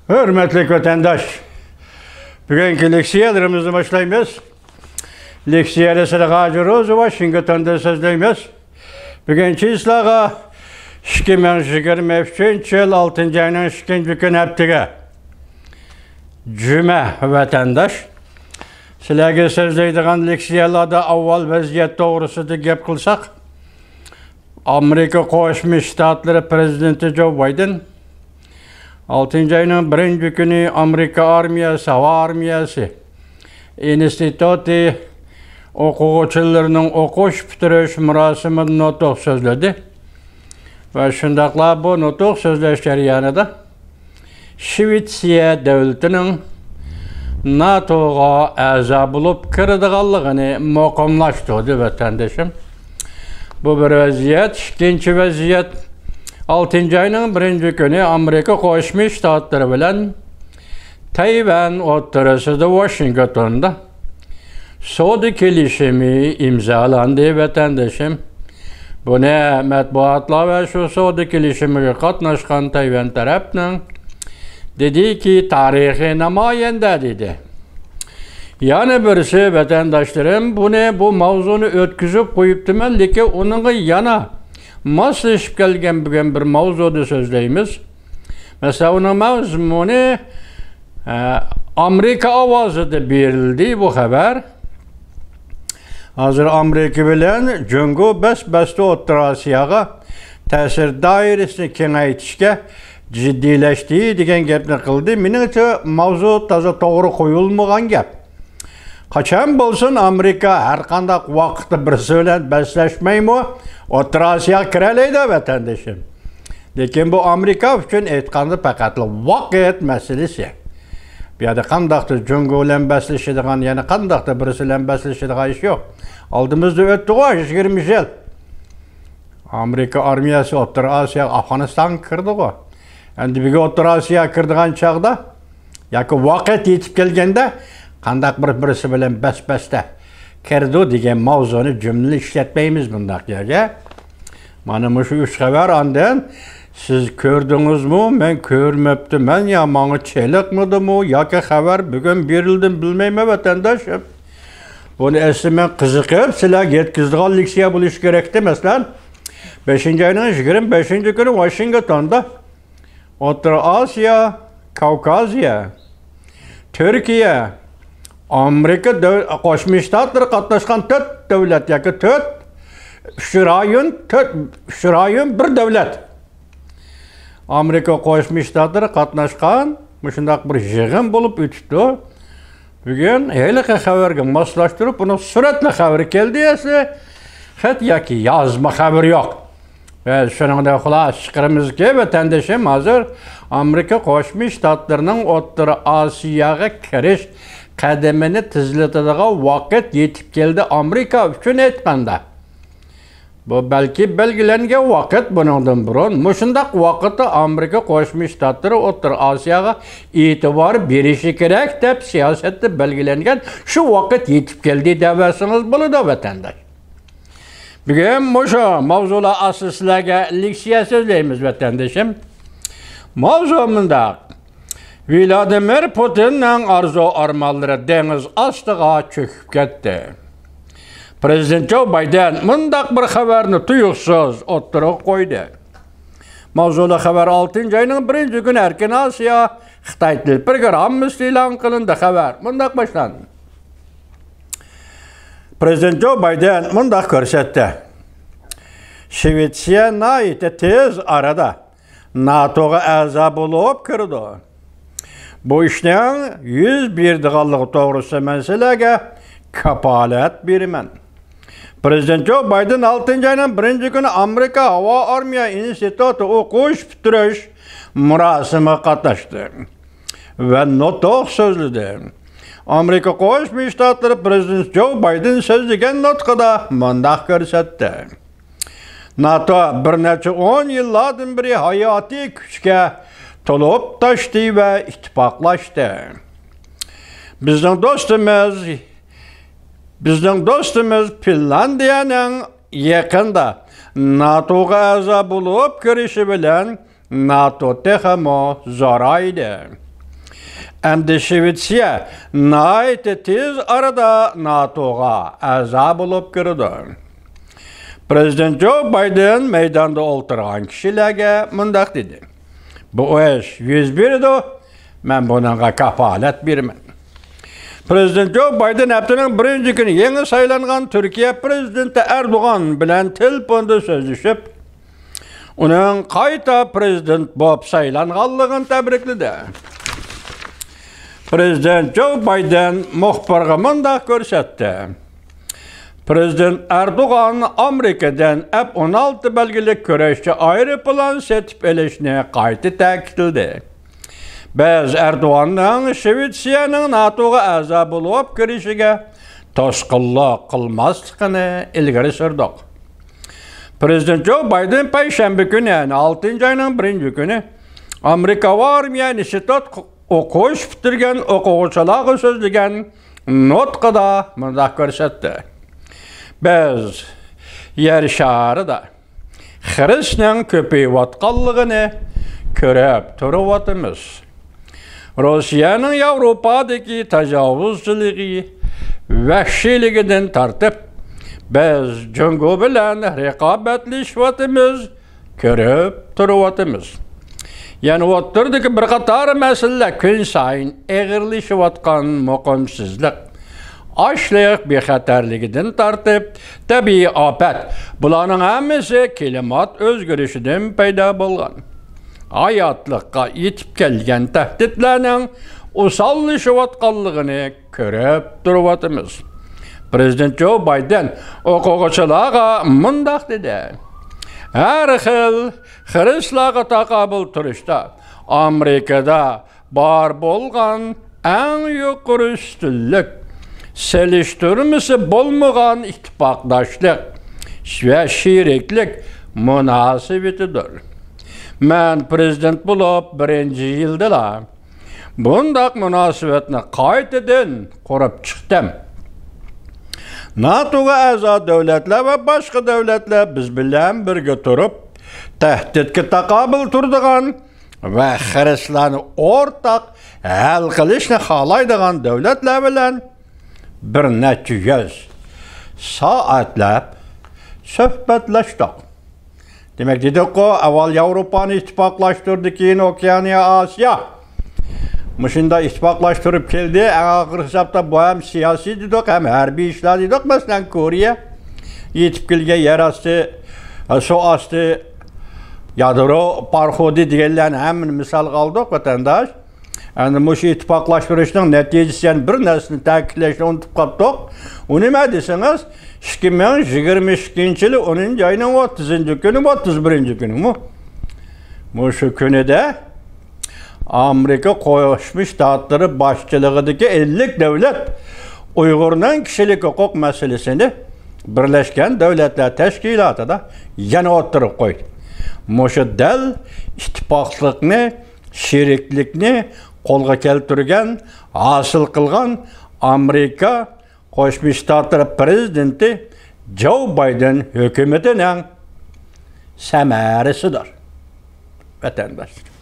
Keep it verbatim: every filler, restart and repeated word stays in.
ھۆرمەتلىك ۋەتەنداش، بۈگۈنكى لېكسىيەلىرىمىزنى باشلايمىز. لېكسىيە رەسىدى ھاجى روزى، ۋاشىنگتوندىن سۆزلەيمىز. بۈگۈن چىسلاغا ئىككى مىڭ يىگىرمە ئۈچىنچى يىل ئالتىنچى ئاينىڭ ئىككىنچى كۈنى ھەپتىگە جۈمە ۋەتەنداش. سىلەرگە سۆزلەيدىغان لېكسىيەلەردە ئاۋۋال ۋەزىيەت توغرىسىدا گەپ قىلساق، ئامېرىكا قوشما شتاتلىرى پىرېزىدېنتى جو بايدېن ئالتىنچى ئاينىڭ بىرىنچى كۈنى ئامېرىكا ئارمىيەسى، ھاۋا ئارمىيەسى ئىنستىتۇتى ئوقۇغۇچىلىرىنىڭ ئوقۇش پۈتتۈرۈش مۇراسىمىدا نۇتۇق سۆزلىدى ۋە شۇنداقلا بۇ نۇتۇق سۆزلەش جەريانىدا شىۋېتسىيە دۆلىتىنىڭ ناتوغا ئەزا بولۇپ كىرىدىغانلىقىنى مۇقىملاشتۇردى، ۋەتەندىشىم. بۇ بىر ۋەزىيەت. ئىككىنچى ۋەزىيەت، ئالتىنچى ئاينىڭ بىرىنچى كۈنى ئامېرىكا قوشما شتاتلىرى بىلەن تەيۋەن ئوتتۇرىسىدا ۋاشىنگتوندا سودا كېلىشىمى ئىمزالاندى، ۋەتەندىشىم. بۇنى مەتبۇئاتلار ۋە شۇ سودا كېلىشىمىگە قاتناشقان تەيۋەن تەرەپنىڭ دېدىكى تارىخىي نامايەندە دېدى. يەنە بىرسى، ۋەتەنداشلىرىم، بۇنى، بۇ ماۋزۇنى ئۆتكۈزۈپ قويۇپتىمەن، لېكىن ئۇنىڭغا يەنە ماسلىشىپ كەلگەن بۈگۈن بىر ماۋزۇدا سۆزلەيمىز. مەسىلەن، ئۇنىڭ مەزمۇنى، ئە، ئامېرىكا ئاۋازىدا بېرىلدى بۇ خەۋەر. ھازىر ئامېرىكا بىلەن جۇڭگو بەس-بەستە ئوتتۇرا ئاسىياغا تەسىر دائىرىسىنى كېڭەيتىشكە جىددىيلەشتى دېگەن گەپنى قىلدى. مېنىڭچە، ماۋزۇ تازا توغرا قويۇلمىغان گەپ. قاچان بولسۇن، ئامېرىكا ھەر قانداق ۋاقىتتا بىرسى بىلەن بەسلەشمەيمۇ ئوتتۇرا ئاسىياغا كىرەلەيدۇ، ۋەتەندىشىم. لېكىن بۇ ئامېرىكا ئۈچۈن ئېيتقاندا پەقەتلا ۋاقىت مەسىلىسى. بۇ يەردە قانداقتۇر جۇڭگو بىلەن بەسلىشىدىغان، يەنە قانداقتۇر بىرسى بىلەن بەسلىشىدىغان ئىش يوق. ئالدىمىزدا ئۆتتىغۇ يىگىرمە يىل. ئامېرىكا ئارمىيەسى ئوتتۇرا ئاسىيا، ئافغانىستانغا كىردىغۇ. ئەمدى بۈگۈن ئوتتۇرا ئاسىياغا كىرىدىغان چاغدا ياكى ۋاقىت يېتىپ كەلگەندە، قانداق بىر بىرسى بىلەن بەس-بەستە كىرىدۇ دېگەن ماۋزۇنى جۈملە ئىشلەتمەيمىز بۇنداق يەرگە. مانا مۇشۇ ئۈچ خەۋەر. ئاندىن سىز كۆردىڭىزمۇ؟ مەن كۆرمەپتىمەن يا ماڭا چېلىقمىدىمۇ ياكى خەۋەر بۈگۈن بېرىلدىمۇ بىلمەيمەن، ۋەتەنداشلار. بۇنى ئەسلى مەن قىزىقىپ سىلەرگە يەتكۈزىدىغان لېكسىيە بولۇشى كېرەكتى. مەسىلەن، بەشىنچى ئاينىڭ يىگىرمە بەشىنچى كۈنى ۋاشىنگتوندا ئوتتۇرا ئاسىيا، كاۋكازىيە، تۈركىيە، ئامېرىكا دۆ-، قوشما شتاتلىرى قاتناشقان تۆت دۆلەت ياكى تۆت، ئۈچ رايون، تۆت، ئۈچ رايون، بىر دۆلەت. ئامېرىكا قوشما شتاتلىرى قاتناشقان مۇشۇنداق بىر يىغىن بولۇپ ئۆتۈپتۇ. بۈگۈن ھېلىقى خەۋەرگە ماسلاشتۇرۇپ، بۇنىڭ سۈرەتلىك خەۋىرى كەلدى. ئەسلى خەت ياكى يازما خەۋىرى يوق. ۋە شۇنىڭدىن خۇلاسە چىقىرىمىزكى، ۋەتەندىشىم، ھازىر ئامېرىكا قوشما شتاتلىرىنىڭ ئوتتۇرا ئاسىياغا كىرىش قەدىمىنى تېزلىتىدىغان ۋاقىت يېتىپ كەلدى، ئامېرىكا ئۈچۈن ئېيتقاندا. بۇ بەلكى بەلگىلەنگەن ۋاقىت بۇنىڭدىن بۇرۇن. مۇشۇنداق ۋاقىتتا ئامېرىكا قوشما شتاتلىرى ئوتتۇرا ئاسىياغا ئېتىبار بېرىشى كېرەك دەپ سىياسەتتە بەلگىلەنگەن شۇ ۋاقىت يېتىپ كەلدى دەۋەرسىڭىز بولىدۇ، ۋەتەنداش. بۈگۈن مۇشۇ ماۋزۇلار ئاستىدا سىلەرگە لېكسىيە سۆزلەيمىز، ۋەتەندىشىم. ماۋزۇ مۇنداق. ۋلادىمىر پۇتىننىڭ ئارزۇ-ئارمانلىرى دېڭىز ئاستىغا چۆكۈپ كەتتى. پىرېزىدېنت جو بايدېن مۇنداق بىر خەۋەرنى تۇيۇقسىز ئوتتۇرىغا قويدى. ماۋزۇلۇق خەۋەر، ئالتىنچى ئاينىڭ بىرىنچى كۈنى ئەركىن ئاسىيا، خىتاي تىل پروگراممىسى ئېلان قىلىندى. خەۋەر مۇنداق باشلاندى. پىرېزىدېنت جو بايدېن مۇنداق كۆرسەتتى. شىۋېتسىيە ناھايىتى تېز ئارىدا ناتوغا ئەزا بولۇپ كىرىدۇ. بۇ ئىشنىڭ يۈز بېرىدىغانلىقى توغرىسىدا مەن سىلەرگە كاپالەت بېرىمەن. پىرېزىدېنت جو بايدېن ئالتىنچى ئاينىڭ بىرىنچى كۈنى ئامېرىكا ھاۋا ئارمىيە ئىنستىتۇتى ئوقۇش پۈتتۈرۈش مۇراسىمىغا قاتناشتى ۋە نۇتۇق سۆزلىدى. ئامېرىكا قوشما شتاتلىرى پىرېزىدېنتى جو بايدېن سۆزلىگەن نۇتقىدا مۇنداق كۆرسەتتى. ناتو بىر نەچچە ئون يىللاردىن بېرى ھاياتىي كۈچكە تولۇپ تاشتى ۋە ئىتتىپاقلاشتى. بىزنىڭ دوستىمىز، بىزنىڭ دوستىمىز فىنلاندىيەنىڭ يېقىندا ناتوغا ئەزا بولۇپ كىرىشى بىلەن ناتو تېخىمۇ زورايدى. ئەمدى شىۋېتسىيە ناھايىتى تېز ئارىدا ناتوغا ئەزا بولۇپ كىرىدۇ. پىرېزىدېنت جو بايدېن مەيداندا ئولتۇرغان كىشىلەرگە مۇنداق دېدى: «بۇ ئىش يۈز بېرىدۇ، مەن بۇنىڭغا كاپالەت بېرىمەن.» پىرېزىدېنت جو بايدېن ھەپتىنىڭ بىرىنچى كۈنى يېڭى سايلانغان تۈركىيە پىرېزىدېنتى ئەردوغان بىلەن تېلېفوندا سۆزلىشىپ، ئۇنىڭ قايتا پىرېزىدېنت بولۇپ سايلانغانلىقىنى تەبرىكلىدى. پىرېزىدېنت جو بايدېن مۇخبىرغا مۇنداق كۆرسەتتى: پىرېزىدېنت ئەردوغان ئامېرىكىدىن ئەپ ئون ئالتە بەلگىلىك كۈرەشچى ئايروپىلان سېتىپ ئېلىشنى قايتا تەكىتلىدى. بىز ئەردوغاننىڭ شىۋېتسىيەنىڭ ناتوغا ئەزا بولۇپ كىرىشىگە توسقۇنلۇق قىلماسلىقىنى ئىلگىرى سۈردۇق. پىرېزىدېنت جو بايدېن پەيشەنبە كۈنى، يەنى ئالتىنچى ئاينىڭ بىرىنچى كۈنى ئامېرىكا ھاۋا ئارمىيە ئىنستىتۇت ئوقۇش پۈتتۈرگەن ئوقۇغۇچىلارغا سۆزلىگەن نۇتقىدا مۇنداق كۆرسەتتى: «بىز يەر شارىدا خىرىسنىڭ كۆپىيىۋاتقانلىقىنى كۆرۈپ تۇرۇۋاتىمىز. روسىيەنىڭ ياۋروپادىكى تاجاۋۇزچىلىقى، ۋەھشىيلىكىدىن تارتىپ، بىز جۇڭگو بىلەن رىقابەتلىشىۋاتىمىز، كۆرۈپ تۇرۇۋاتىمىز. يەنە ئوتتۇرىدىكى بىر قاتار مەسىلىلەر كۈنسايىن ئېغىرلىشىۋاتقان مۇقىمسىزلىق، ئاشلىق بىخەتەرلىكىدىن تارتىپ، تەبىئىي ئاپەت، بۇلارنىڭ ھەممىسى كىلىمات ئۆزگىرىشىدىن پەيدا بولغان، ھاياتلىققا يېتىپ كەلگەن تەھدىتلەرنىڭ ئوساللىشىۋاتقانلىقىنى كۆرۈپ تۇرۇۋاتىمىز.» پىرېزىدېنت جو بايدېن ئوقۇغۇچىلارغا مۇنداق دېدى: «ھەر خىل خىرىسلارغا تاقابىل تۇرۇشتا ئامېرىكىدا بار بولغان ئەڭ يۇقىرى ئۈستۈنلۈك، سېلىشتۇرمىسى بولمىغان ئىتتىپاقداشلىق ۋە شېرىكلىك مۇناسىۋىتىدۇر. مەن پىرېزىدېنت بولۇپ بىرىنچى يىلدىلا بۇنداق مۇناسىۋەتنى قايتىدىن قۇرۇپ چىقتىم. ناتوغا ئەزا دۆلەتلەر ۋە باشقا دۆلەتلەر بىز بىلەن بىرگە تۇرۇپ، تەھدىتكە تاقابىل تۇرىدىغان ۋە خىرىسلارنى ئورتاق ھەل قىلىشنى خالايدىغان دۆلەتلەر بىلەن بىر نەچچە يۈز سائەتلەپ سۆھبەتلەشتۇق.» دېمەك، دېدۇققۇ، ئاۋۋال ياۋروپانى ئىتتىپاقلاشتۇردى، كېيىن ئوكېئانىيە، ئاسىيا. مۇشۇنداق ئىتتىپاقلاشتۇرۇپ كەلدى. ئەڭ ئاخىرقى ھېسابتا بۇ ھەم سىياسىي دېدۇق، ھەم ھەربىي ئىشلار دېدۇق. مەسىلەن، كورېيە يېتىپ كەلگەن يەر ئاستى، سۇ ئاستى يادرو پاراخودى دېگەنلەرنى ھەممىنى مىسالغا ئالدۇق، ۋەتەنداش. ئەمدى مۇشۇ ئىتتىپاقلاشتۇرۇشنىڭ نەتىجىسى، يەنە بىر نەرسىنى تەكىتلەشنى ئۇنتۇپ قاپتۇق. ئۇ نېمە دېسىڭىز، ئىككى مىڭ يىگىرمە ئىككىنچى يىلى ئونىنچى ئاينىڭ ئوتتۇزىنچى كۈنىمۇ، ئوتتۇز بىرىنچى كۈنىمۇ، مۇشۇ كۈنىدە ئامېرىكا قوشما شتاتلىرى باشچىلىقىدىكى ئەللىك دۆلەت ئۇيغۇرنىڭ كىشىلىك ھوقۇق مەسىلىسىنى بىرلەشكەن دۆلەتلەر تەشكىلاتىدا يەنە ئوتتۇرىغا قويدى. مۇشۇ دەل ئىتتىپاقلىقنى، شېرىكلىكنى قولغا كەلتۈرگەن، ھاسىل قىلغان ئامېرىكا قوشما شتاتلىرى پىرېزىدېنتى جو بايدېن ھۆكۈمىتىنىڭ سەمەرىسىدۇر، ۋەتەنداشلار.